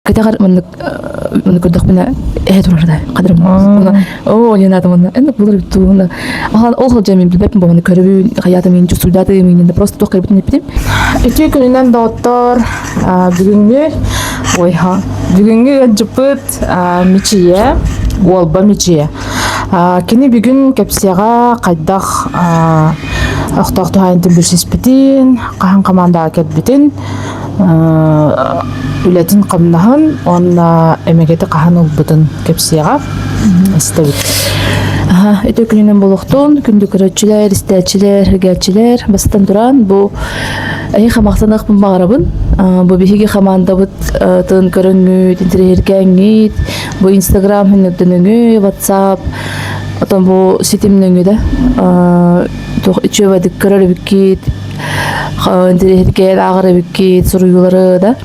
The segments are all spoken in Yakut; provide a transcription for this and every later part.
Кэтэҕэр маннык маннык көрдөхпүнэ эһэ турар да хадырым уна оо диэн аатым уна энник булар туuna ахан ол сылдьан мин билбэппин бу көрөбүн хайаатым мин чувствуйдаатым мин просто туох кэлбитин эппитим. Үтүө күнүнэн доҕоттор, бүгүҥҥү ой ха бүгүҥҥү ыалдьыппыт Мичийэ, Уолба Мичийэ. Кини бүгүн кэпсиэҕэ хайдах охтоох туһаайынтын билсиспитин, хаһан хамаандаҕа кэлбитин, үлэтин-хамнаһын уонна эмэгэти хаһан ылбытын кэпсиэҕэ истэбит. Үтүө күнүнэн буолуохтун, күндү көрөөччүлэр, истээччилэр, сэргээччилэр. Бастатан туран, бу эһиэхэ махтаныахпын баҕарабын. Бу биһиги хамаандабыт тын көрөҥҥүт, интэриэһиргээҥҥит, бу Инстаграм нөҥүө, WhatsApp, отон бу ситим нөҥүө да туох үчүгэйдик көрөр эбиккит, интэриэһиргээн ааҕар эбиккит суруйуулары да.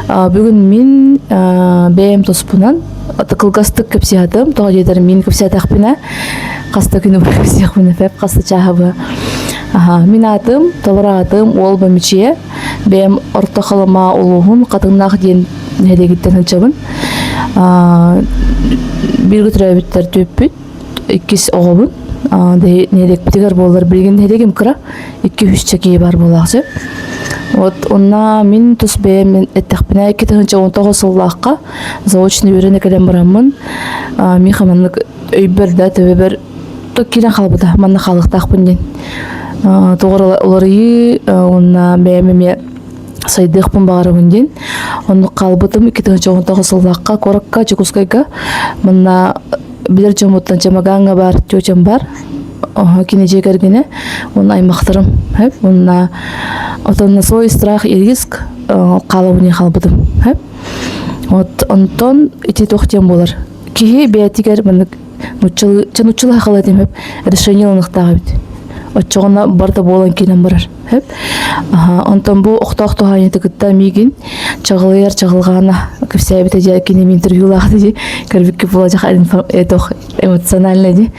Бүгүн мин бэйэм туспунан кылгастык кэпсиэтим. Тоҕо диэтэр мин кэпсээтэхпинэ хаста күнү быһа кэпсиэхпин эпэп, хаста чааһы быһа. Мин аатым, толору аатым Уолба Мичийэ. Бэйэм Орто Халыма улууһун Хатыҥнаах диэн нэһилиэгиттэн сылдьабын. Бииргэ төрөөбүттэр түөппүт. Иккис оҕобун нэһилиэкпитигэр буоллар билигин нэһилиэгим кыра 2-3 киһи бар буолаах сөп. Вот онно мин тус бэйэм эттэхпинэ 2019 сыллаахха заочно үөрэнэ кэлэн бараммын миэхэ маннык өйбөр да төбөбөр киирэн хаалбыта манна хаалыахтаахпын диэн тоҕо уларыйыы уонна бэйэм эмиэ сайдыахпын баҕарабын диэн оннук хаалбытым 2019 сыллаахха куоракка Дьокуускайга манна билэр дьоммуттан Чемогаҥҥа баар тетям бар кини дьиэ кэргэнэ уонна аймахтарым уонна отон на свой страх и риск хаалабын хаалбытым вот онтон ити туох диэн буолар киһи бэйэтигэр маннык нуччалыы нуччалыы сахалыы этим решение ылыныахтаах эбит оччоҕуна барыта буолан киирэн барар Сөп. Онтон бу охтоох туһаайыыты кытта миигин чаҕылыйар чаҕылҕаана кэпсээбитэ дьэ киним интервьюлаах дии көрбүккэ буола этох эмоциональный дии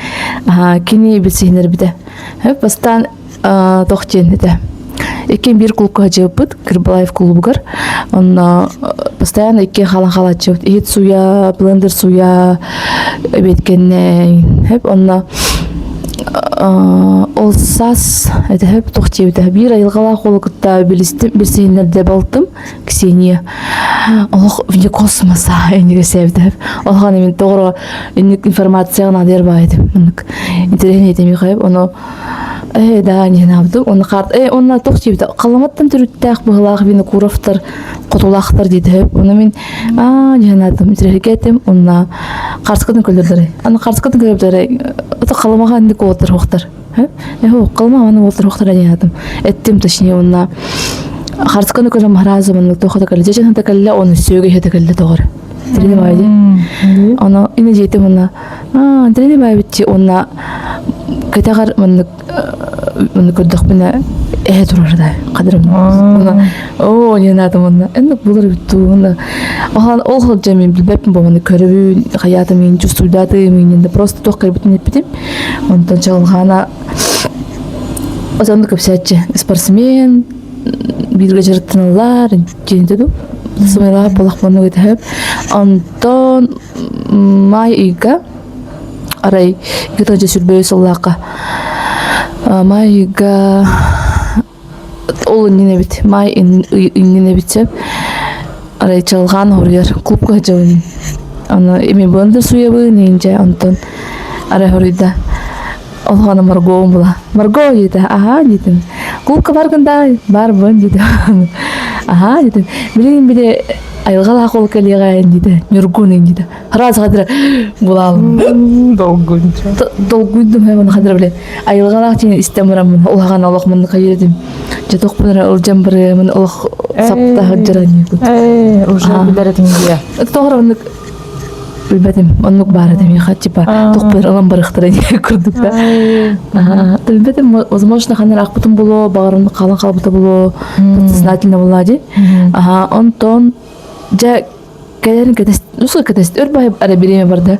кини билсиһинэрбитэ. Сөп бастаан тох диэн этэ. Иккиэн биир кулукка сылдьыбыппыт Кырбалаев клубугар. Онно постоянно иккиэн халан халааччыбыт. Иһит сууйа, блендер сууйа, эбиэт кэннэ. Сөп онно Ол саас этэһэп туох диэбитэ биир айылҕалаах уолу кытта билистим билсиһиннэрдэ балтым Ксения олох вне космоса иннигэсээбитэп олох аны мин тоҕоро инник информацияҕа наадыйар баа этим маннык интэриэһинэй этим Михаил ону э да ненавдым оны карт э онно туох диэбитэ Халыматтан төрүттээх быһылаах Винокуровтар хотулаахтар диэтэ ону мин Аа, дьаһанатым, үтүрэргэ уонна харскатын көлөрдөрө. Аны харскатын көлөрдөрө ото халымаҕа инник уолаттар хуохтар. Эһо халыма аны уолаттар хуохтар дьаһанатым. Эттим точнее уонна харсканы көрөм харазы маннык туохата кэллэ. Дьэ кэллэ, оны сүөгэ иһэтэ кэллэ тоҕор. Трени баайди. Аны ини дьиэтим уонна аа, трени баайбытчи уонна кэтэҕэр маннык Оны көрдөхпүнэ эһэ турар да хадырым уна оо диэн уонна энник булар эбит уонна ол ол сылдьан мин билбэппин бу маны көрөбүн хайаатым мин чувствуйдаатым мин да просто туох кэлбитин эппитим онтон чаҕылҕаана отонну кэпсээччи спортсмен бииргэ дьарыктаналлар диэн ду сымайлаах буолах маннык этэ онтон маай ыйга Арай икки сүрбэйэ сыллаахха маайга ол иннин эбит маай иннин эбит сөп арай чалҕаан хоруйар клубка сылдьабын аны эми быан суйабын иинчэ онтон арай хоруйда олохоно Марго була Марго диэтэ аһаа диэтим клубка баргын даа барбын диэтэ аһаа диэтим билигин били айылҕалаах ол кэлиэҕэ диэтэ Ньургун диэтэ Раз хадыра булаалым. Долгунча. Долгуйдум хэмэн хадыра биле. Айылҕалаах дьиҥ истэн бараммын улахан олох маннык хайырдым. Дьэ тохпун эрэ ылдьан барыамын олох сапта сылдьаран Ээ, уже билэр этиҥ дии. Тоҕор оннук билбэтим. Оннук баар этим миэхэ типа тохпун ылан барыахтара диye курдук да. Билбэтим, возможно, ханар аахпытым булуо, баҕар хаалан хаалбыта булуо, подсознательно буолла дии. Аха, онтон дьэ Кэлэрин кэтэс, ну кэтэс, өр баһы эрэ бириэмэ барда.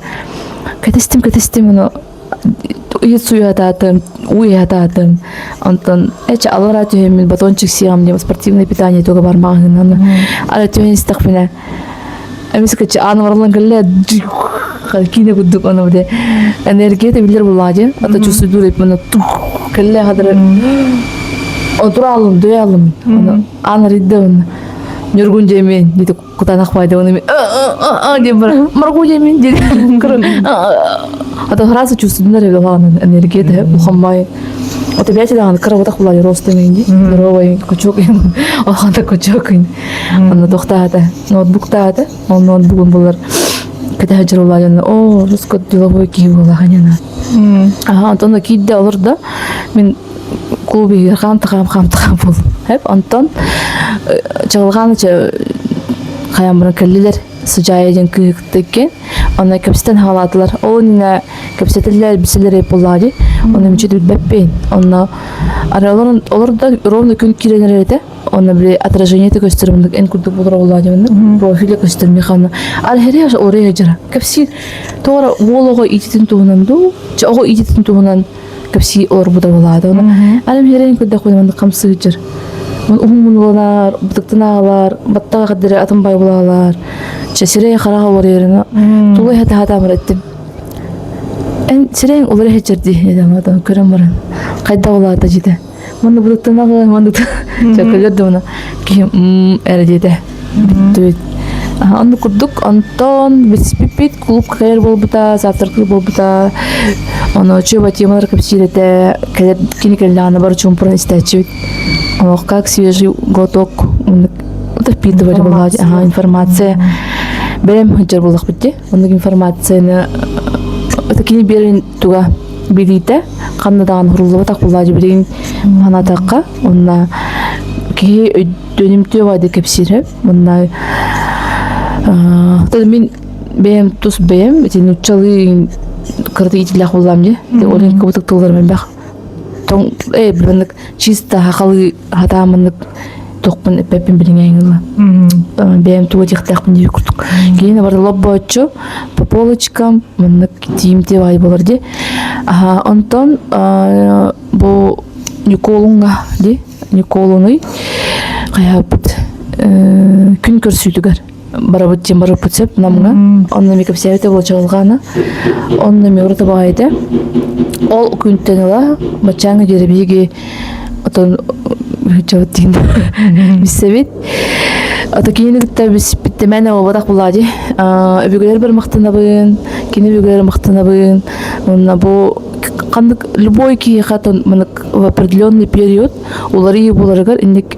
Кэтэстим, кэтэстим, ону ыйыт суйатаатым, уйатаатым. Онтон эчэ алара түһэммин батончик сиэҕим диэн спортивное питание туга бар маҕаһыынан. Ара түһэн истэхпинэ. Эмискэ аан оҥороллон кэллэ киинэ курдук ону бile энергия биллэр буллаҕа ата чувствуйдуур эппин кэллэ хадыр отура алым дөй алым аан арыйда уонна Ньургун диэмин диэти кутанах баайда уонна диэн бар Марго диэмин диэн ата сразу чувствуйдунар эбит улахан энергия да ухаммай Ото бэйэтэ даҕаны кыра була роста мин здоровый кучок улахан кучок Онно туохтаата ноутбуктаата ол ноутбугун булар кэтэһэ дьарылаайан оо руско деловой киһи буолахан Аха онтон киирдэ олордо мин клуб иһигэр хаам-тахаам хаам-тахаам буоллум. Хэп онтон чаҕылҕаан хайаан баран кэллилэр Сыдьаайа диэн кыыһы кытта иккиэн. Онно кэпсэтэн хаалаатылар. Ол иннинэ кэпсэтэллэр, билсэллэр буоллаҕа дии. Онно мичи билбэппин. Онно арай олордо ровно күн киирэн эрэр этэ. Онно били отражение көстөр мындык эн курдук болор олаа диэн профиля көстөр михана. Ал хере орaya жара. Кэпсиир тоҕо уол оҕо иититин туһунан дуу, чэ оҕо иититин туһунан кэпсии олорбута буолаата. Аны биэрэн көрдөхпүнэ маннык хамсыыр. Уһун мунуланар, бытыктан аалар, баттаҕа каддары атын бай булаалар. Чэ сирэй хараҕа уларыйарына тугу эһэ таһаатаамар эттим. Эн сирэйиҥ уларыйа сылдьар дии дии көрөн баран хайдах улаата дьиэтэ. Манна былыттанаҕын, манна чөкөлөр да уна киһи эрэ диэтэ. Бүттүбүт. Оннук курдук онтон билсиппит клубка кэлэр буолбута, завтракы буолбута. Ону чуба темалар кэпсиир этэ, кэлэр кини кэллэҕинэ бары чуумпуран истээччибит. Олох как свежий глоток это впитывали была ага, информация. Бэлэм сылдьар буоллахпыт дии. Оннук информацияны это кини биэрин туга билиитэ ханна даҕаны хуруллубатах буоллаҕа билигин санаатахха уонна киһи өйдөнүмтүө баайда кэпсиирэ уонна мин бэйэм тус бэйэм ити нууччалыы кыратык иитиллээх буоллаҕым дии ол иһин кыбытык тылларым элбэх тоҥ э маннык чисто сахалыы хатаан маннык туохпун эппэппин билиҥҥэ ыла бэйэм тугу диэхтээхпин диир курдук киһини барыта лоббооччу по полочкам маннык тиийимтиэ баҕайы буолар дии аха онтон бу Ньукуолуҥҥа дии Ньукуолунуй хайаабыт күн көрсүүтүгэр барабыт диэн барыппыт сөп Намҥа онно эмиэ кэпсээбитэ буола чаҕылҕаана онно эмиэ ураты баҕайы этэ ол күнтэн ыла баччааҥҥа диэри биһиги отон чабыт диэн билсэбит ото кинини кытта биспиттэмээн буолбатах буоллаҕа дии өбүгэлэрбэр махтанабын кини өбүгэлэрэ махтанабын уонна бу ханнык любой киһиэхэ маннык в определенный период уларыйыы буоларыгар инник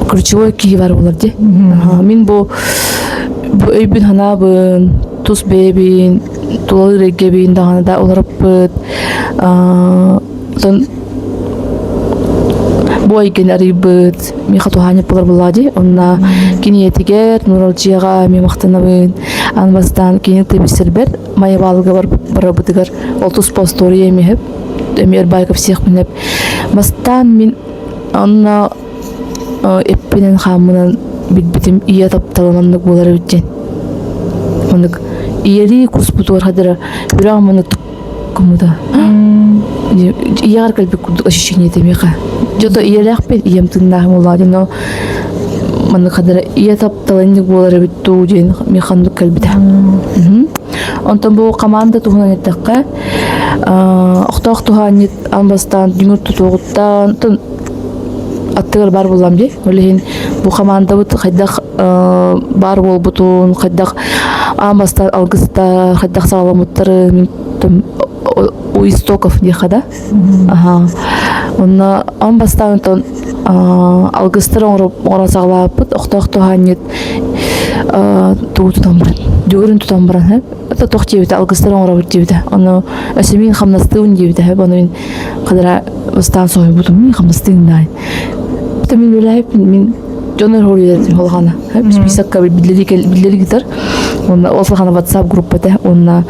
ключевой киһи бар буолар дии. Мин бу бу өйбүн ханаабын, тус бэйэбин, тулалыыр эйгэбин даҕаны да уларыппыт. Оттон бу эйгэни арыйбыт миэхэ туһаанньык буолар буоллаҕа дии. Онно киниэтигэр, Нуралдьыйаҕа эмиэ махтанабын. Аан бастаан кини тэбиссэрбэр Майабаалга барарбытыгар ол туспа остуоруйа эмиэ эмиэ Эрбаайков сиэхпин Бастаан мин онно эппинэн хааммынан билбитим ийэ таптала маннык буолар эбит диэн. Маннык ийэлии куспутугар хадара сүрэҕим маннык гыммыта. Ийэҕэр кэлбит курдук ощущение этэ миэхэ. Дьото ийэлээхпин, ийэм тыыннаах буоллаҕа диэн, но маннык хадара ийэ таптала инник буолар эбит дуу диэн миэхэ оннук кэлбитэ. Онтон бу команда туһунан эттэххэ, охтоох туһаанньыт аан бастаан дүҥүр тутуоҕуттан аттыгар баар буоллам дии. Ол иһин бу командабыт хайдах баар буолбутун, хайдах аан бастаан алгыста, хайдах саҕаламмыттарын у истоков диэххэ да. Аха. Онно аан бастаан онтон алгыстар оҥорон саҕалаабыппыт. Охтоох туһаанньыт тугу тутан баран, дүгүрүн тутан баран, это туох диэбитэ, алгыстар оҥоробут диэбитэ. Ону өссө мин хамнастыыбын диэбитэ. Ону мин хадара бастаан соһуйбутум, мин хамнастыын даай. Это мин үлэһиппин, мин дьон өрөһүлүөтүм улахана. Списокка биллэри гитар. Онна ол сахана WhatsApp группата. Онна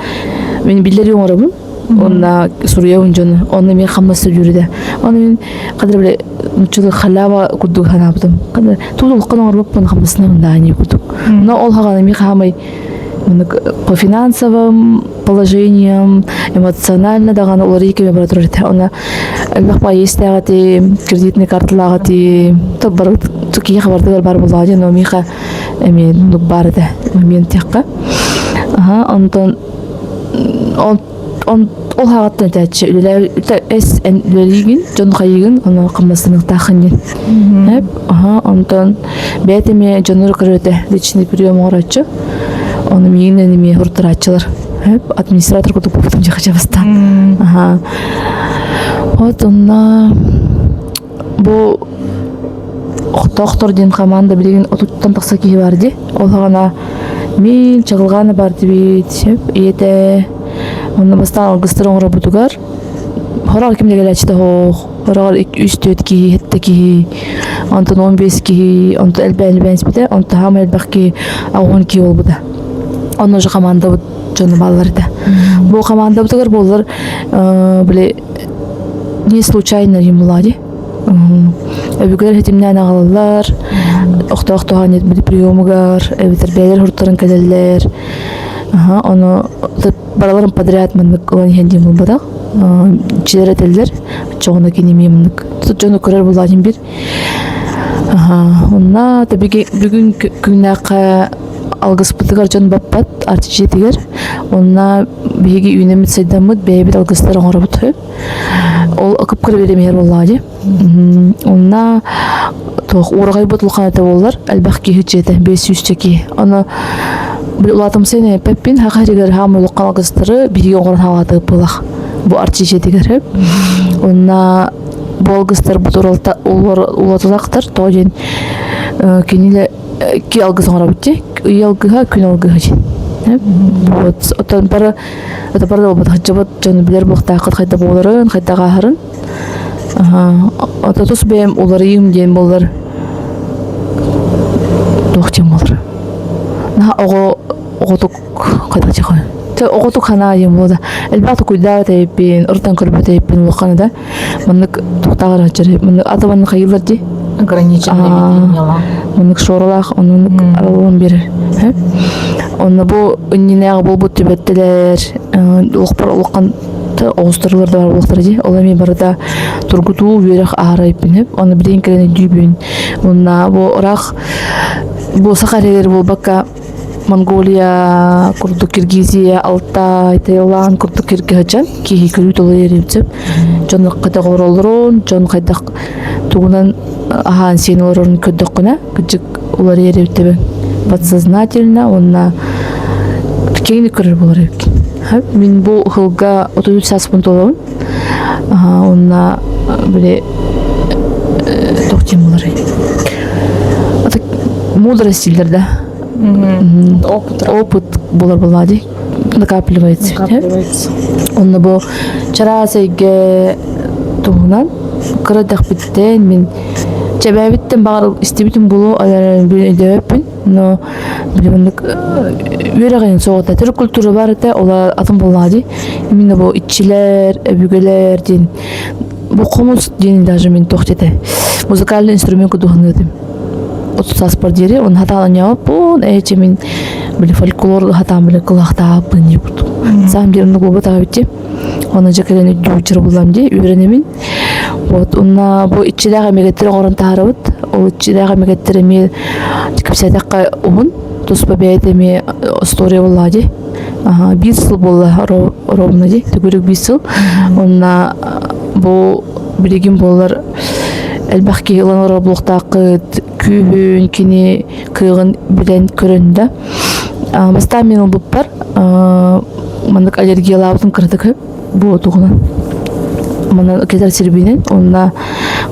мин биллэри оҥоробун. Онна суруйабын дьону. Онно мин хамнас төлүүрүдэ. Ону мин хадара биле нуччалыы халява курдук санаабытым. Хадара туут улахан оҥорбоппун хамнасынабын даа курдук. Но ол хаҕана мин хаамай. По финансовым положениям, эмоционально даҕаны уларыйыы кэмэ бара турар этэ. Онно элбэх баайы истээҕи кредитный карталааҕы то бары киһиэхэ барытыгар бар буоллаҕа дии, но миэхэ эмиэ баар этэ момент тиэххэ. Аха, онтон ол ол хаҕаттан этээччи үлэлээ эс эн үлэлиигин, дьон хайыгын, ону хамнастаныахтааххын диэн. Аха, онтон бэйэтэ эмиэ дьоннору көрүөтэ личный прием оҥорооччу. Ону миигин эмиэ хуруттарааччылар. Администратор курдук буолбутум дьэ бастаан. Аха. Вот онно бу Охтоохтор диэн команда билигин отуттан тахса киһи бар дии. Ол саҕана мин чаҕылҕаана бар дибит, сөп, ийэтэ. Онно бастаан алгыстар оҥоробутугар хороҕор ким да кэлээччитэ суох. Хороҕор үс түөрт киһи, сэттэ киһи, онтон 15 киһи, онтон элбээн элбээн испитэ, онтон хаама элбэх киһи, 10 киһи буолбута. Онно уже командабыт дьоно бааллар этэ. Бу командабытыгар буоллар, били не случайно юмла дии. Өбүгэлэр ситимнээн аҕалаллар, охтоох туһаан приемугар, эбэтэр бэйэлэр һуртаран кэлэллэр. Аха, ону бараларын подряд маннык ылан иһэн диэн буолбатах. Дьиэлэр этэллэр, оччоҕуна кини эмиэ маннык дьону көрөр буоллаҕын бир. Аха, онно бүгүн күннээххэ алгыспытыгар дьон баппат арчы дьиэтигэр. Онно биһиги үүнэммит сайдаммыт бэйэбит алгыстар оҥоробут. Ол кып-кыра бириэмийэр буоллаҕа дии. Онно туох уораҕайбыт улахан этэ буоллар, элбэх киһи дьиэтэ, 500 киһи. Ону били улаатымсыйан эппэппин, хаха сиригэр хаам улахан алгыстары биһиги оҥорон хаалаатыгыт буолах. Бу арчы дьиэтигэр. Онно бу алгыстарбыт улатылахтар, тоҕо диэн кинилэр ки алгыс оҥоробут дии. Ый алгыһа, күн алгыһа дии. Вот. Оттон бары Это правда буолбатах дьыбыт дьону билэр буолуохтааххыт хайдах буоларын, хайдах ааһарын. Ото тус бэйэм уларыйыым диэн буоллар туох диэн буолар. Наһаа оҕо оҕотук хайдах диэххэ оҕотук санаа диэн буолла. Элбэх токуйдаабат эбиппин, ырытан көрбөт эбиппин улахан да. Маннык туохтааҕар сылдьар маннык аты маннык хайыылар дии. Ограниченное видение Маннык шоралаах оннук араллан биэрэр. Онно бу иннинээҕи буолбут түбэлтэлэр олохпор улахан оҕустарылар да бар буолуохтара дии. Ол эмиэ барыта тургутуу үөрэх аһара иппин. Оны билигин кэлэн өйдүүбүн. Уонна бу ыраах бу саха эрэгэр буолбакка Монголия курдук Киргизия, Алтай, Таиланд курдук киргэ сылдьан киһи көрүү толуйар сөп. Дьон хайдах олороллорун, дьон хайдах тугунан аһаан сиэн олорорун көрдөххүнэ, кырдьык уларыйар эбит подсознательно уонна киэҥник көрөр буолар эбиккин. Мин бу ыһылга 33 сааспын туолабын. Уонна били туох диэн буоларый? Мудрость дииллэр да. Опыт. Опыт буолар буоллаҕа дии. Накапливается. Накапливается. Онно бу чараас эйгэ туһунан кыра эрдэхпиттэн мин чэбээбиттэн баҕар истибитим буолуо өйдөөбөппүн но били маннык үөрэҕин суоҕута төрүт культура бар этэ ол атын буоллаҕа дии именно бу иччилэр өбүгэлэр диэн бу хомус диэн даже мин туох диэтэ музыкальный инструмент курдук саныытым 30 сааспар диэри он хатаан оонньообуппун эчи мин били фольклор хатаан били кылаахтаабыппын диир курдук саам диэн оннук буолбатах эбит дии Оны дьэ кэлэн өйдүүр буллам дии үөрэнэбин. Вот уонна бу иччилээх эмэгэттэри оҥорон таһаарабыт. Ол иччилээх эмэгэттэр эмиэ кэпсээтэххэ уһун, туспа бэйэтэ эмиэ история буоллаҕа дии. Биир сыл буолла ровно дии, төгүрүк биир сыл. Уонна бу билигин буоллар элбэх киһи ылан олорор буолуохтааххыт, күүһүн, кини кыаҕын билэн көрөн да. Бастаан мин ылбыппар маннык аллергиялаабытым кыратык бу тугунан манан кетер сирбинэн онно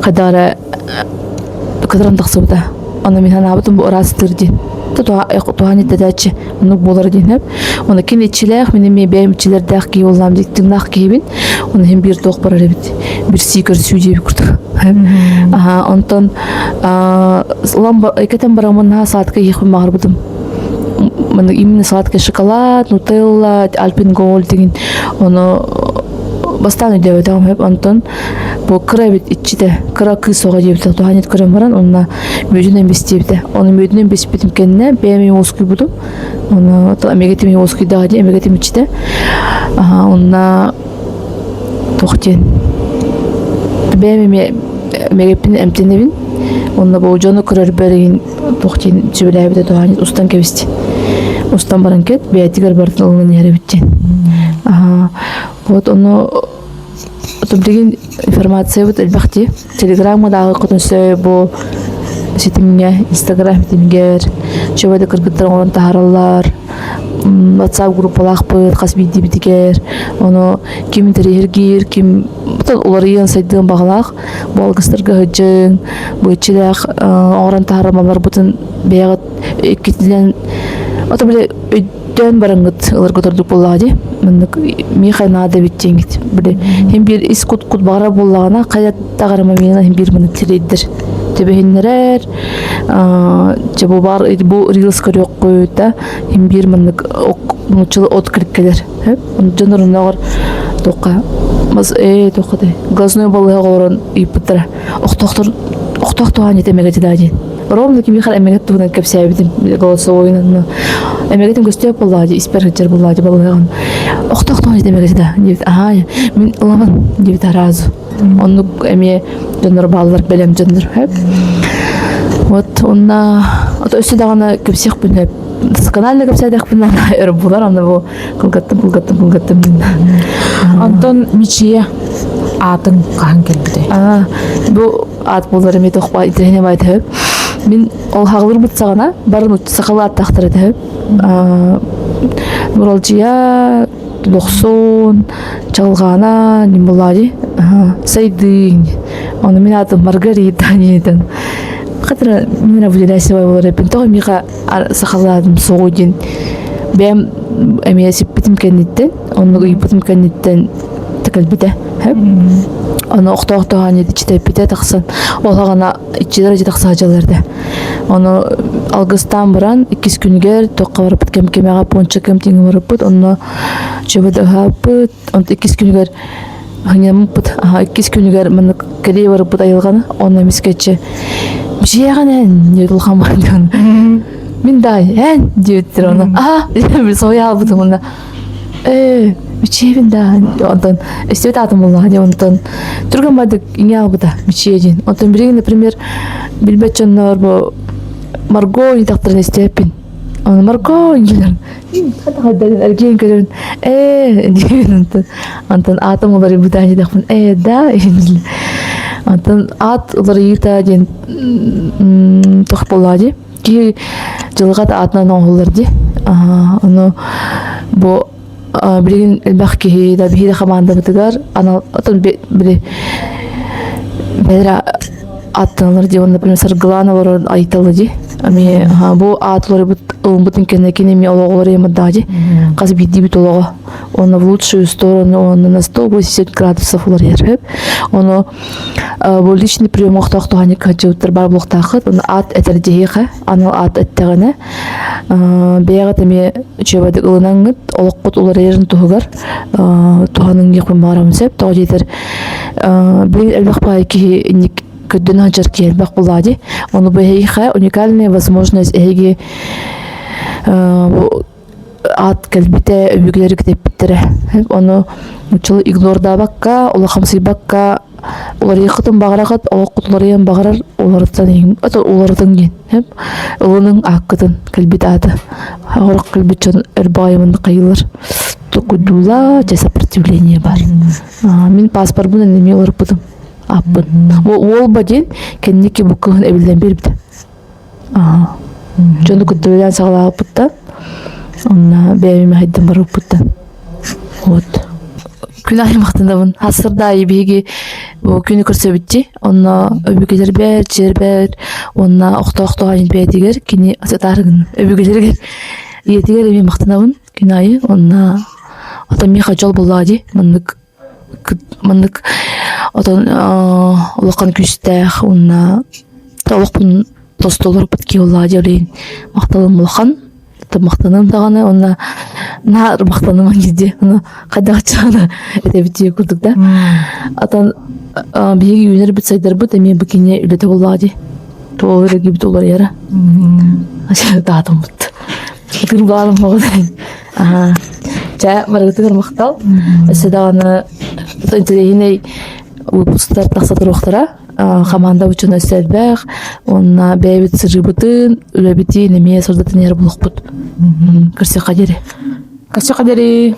хайдах эрэ кытаран тахсыбыта онно мин санаабытым бу ыраастыыр диэн туһаан иттэтээччи оннук буолар диэн сөп онно кини иччилээх мин эмиэ бэйэм иччилэрдээх киһи буоллаам дьиктиннаах киһибин онно иһин биир туох барар эбит билсии көрсүү диэбит курдук онтон иккитэн бараммын наһаа сладкай иһиэхпин баҕарбытым маннык именно сладкий шоколад, нутелла, альпен голд деген ону бастаан өйдөөбөтөҕүм сөп онтон бу кыра эбит иччитэ кыра кыыс оҕо диэбитэ туһаанньыт көрөн баран онно мүөтүнэн бистиэбитэ ону мүөтүнэн биспитим кэннэ бэйэм уоскуйбутум. Оны эмегетим уоскуйдаҕа дии, эмегетим иччитэ. Онно туох диэн бэйэм эмиэ эмэгиппин эмтэнэбин. Онно бу дьону көрөрбөр иһин туох диэн сөбүлээбитэ туһаан устан кэбистин. Устан баран кэт бэйэтигэр барытын ылынан иһэр эбит диэн. Вот ону билигин информациябыт элбэх дии. Телеграмма дааҕы хотун сөй бу ситимҥэ, Инстаграм ситимигэр чөбө да кыргыттар оҥорон таһаараллар. WhatsApp группалаахпыт хас биирдиибитигэр. Ону ким интэриэһиргиир, ким уларыйыан сайдыан баҕалаах бу алгыстарга сылдьыҥ, бу иччилээх оҥорон таһаарар малларбытын бэйэҕит иккитинэн ото били өйдөөн бараҥҥыт ыларгыт ордук буоллаҕа дии. Маннык миэхэ наада эбит диэҥҥит. Били хин биир ис кут-кут баҕарар буоллаҕына хайа даҕаны моментынан хин биир маннык тириэйдэр түбэһиннэрэр. Дьэ бу баар бу рилс көрүөххүт да хин биир маннык нууччалыы отклик кэлэр. Дьон оруннаҕар туохха мас ээ туохха глазной балыыһаҕа олорон ыйыппыттара. Охтоохтор охтоох туһаан этэмэгэ даа диэн. Ровно кимиэхэ эмэгэт туһунан кэпсээбитим голосовойунан эмэгэтим көстүөп буоллаҕа дии испэр сылдьар буоллаҕа дии балыыһаҕын охтоох туһунан этэмэгэ да диэбит аһаа мин ылабын диэбит аразу оннук эмиэ дьоннор бааллар бэлэм дьоннор вот онно өссө даҕаны кэпсиэхпин сөп досконально кэпсээтэхпинэ өр булар аны бу кылгаттым кылгаттым кылгаттым Онтон Мичийэ аатыҥ хаһан кэлбитэй? Бу аат буолар эмиэ тохпа интэриэһинэй баайта Мин ол хаҕылырбыт саҕана бары сахалыы ааттаахтар этэ Нуралдьыйа, Дохсун, Чалҕаана, Нимбулаади, Сайдыын. Ону мин аатым Маргарита диэтин. Хатыра мин эрэ выделяйся буолар эппин. Тоҕо миэхэ сахалаатым суоҕуй диэн бэйэм эмиэ сиппитим кэнниттэн, оннук ыйбытым кэнниттэн кэлбитэ. Ону охтоох туһаан иччитэппитэ тахсан ол хаҕана иччилэр иччи тахса сылдьаллар Ону алгыстаан баран иккис күнүгэр туохха барыппыт кэм кэмэҕэ понча кэм тиҥэ барыппыт онно чөбөт ыһааппыт онто иккис күнүгэр ханьаммыппыт иккис күнүгэр маннык кэлии барыппыт айылҕаны онно эмискэччи бишиэҕин эн диэт улахан баран мин даай эн диэбиттэр ону аа соһуйа хаалбытым уонна Ээ, Мичиэбин да онтон истибит аатым буоллаҕа дии онтон түргэн бардык иҥэ албыта Мичиэ диэн. Онтон билигин, например, билбэт дьоннор бу Марго ыйытахтарын истээппин. Аны Марго дииллэр. Хата эргийэн көрөбүн. Ээ диибин онтон. Онтон аатым уларыйбыта диэтэхпин ээ да Онтон аат уларыйыыта диэн туох буоллаҕа дии. Киһи дьылҕа да аатынан оҥоһуллар дии. Ону бу билигин элбэх киһи да биһиги хамаандабытыгар анал отон били бэйэлэрэ аттаналар дии уонна например саргылаан олорор айталы дии эмиэ бу аат уларыйбыт ылыммытын кэннэ кини эмиэ олоҕо уларыйаммыт дии хас биирдиибит олоҕо уонна в лучшую сторону уонна на 180 градусов уларыйар сөп ону Бу личный прием охтоох туһаньык хадьыбыттар бар буолуохтааххыт. Ону аат этэр дьиһиэхэ, анал аат эттэҕинэ, бэйэҕит эмиэ үчүгэйдик ылынаҥҥыт, олоххут уларыйарын туһугар туһаныҥ диэхпин баҕарабын сөп. Тоҕо диэтэр, билигин элбэх баай киһи инник көрдөнө сылдьар киһи элбэх буоллаҕа дии. Ону бу эһиэхэ уникальная возможность эһиги бу аат кэлбитэ, өбүгэлэри кэтэппиттэрэ. Ону нууччалыы игнордаабакка, улахамсыйбакка уларыйыаххытын баҕараҕыт, олоххут уларыйан баҕарар, уларытан иһиҥ, уларытыҥ диэн. Ылыныҥ ааккытын, кэлбит ааты. Оҕорох кэлбит дьон өр баҕайымын хайыылар. Токуйдуулаа, дьэ сопротивление бар. Мин паспорбун эмиэ уларыппытым. Ааппын. Уолба диэн кэнники бу кыһын эбиллэн биэрбитэ. Дьону кытта үлэлээн саҕалаабыппыттан, онно бэйэм хайдан барбыппыттан. Вот. Күн аайы махтанабын. Сарсыарда аайы биһиги бу күнү көрсөбүт Онно өбүгэлэрбэр, дьиэрбэр уонна охтоохтоох бэйэтигэр кини сытаарыгын өбүгэлэригэр ийэтигэр эмиэ махтанабын күн аайы. Онно оттон миэхэ дьол буоллаҕа дии. Маннык маннык отон улахан күүстээх уонна олохпун тосту олорбут киһи буоллаҕа дии олейин махталым улахан махтаным даҕаны уонна наар махтаным дии ону хайдах чаана этэбит курдук да атан биһиги үүнэрбит сайдарбыт эмиэ бу кини үлэтэ буоллаҕа дии туох эрэ киһибит уларыйара таатыммыт. Ытыр баалым оҕо. Аха. Чэ, барыгытыгар махтал. Өссө даҕаны интэриэһинэй выпусктар тахса туруохтара. Хамаанда учуна өссө элбэх. Уонна бэйэбит сырыыбытын, үлэбитин эмиэ сырдатан иһэр буолуохпут. Көрсүөххэ диэри. Көрсүөххэ диэри.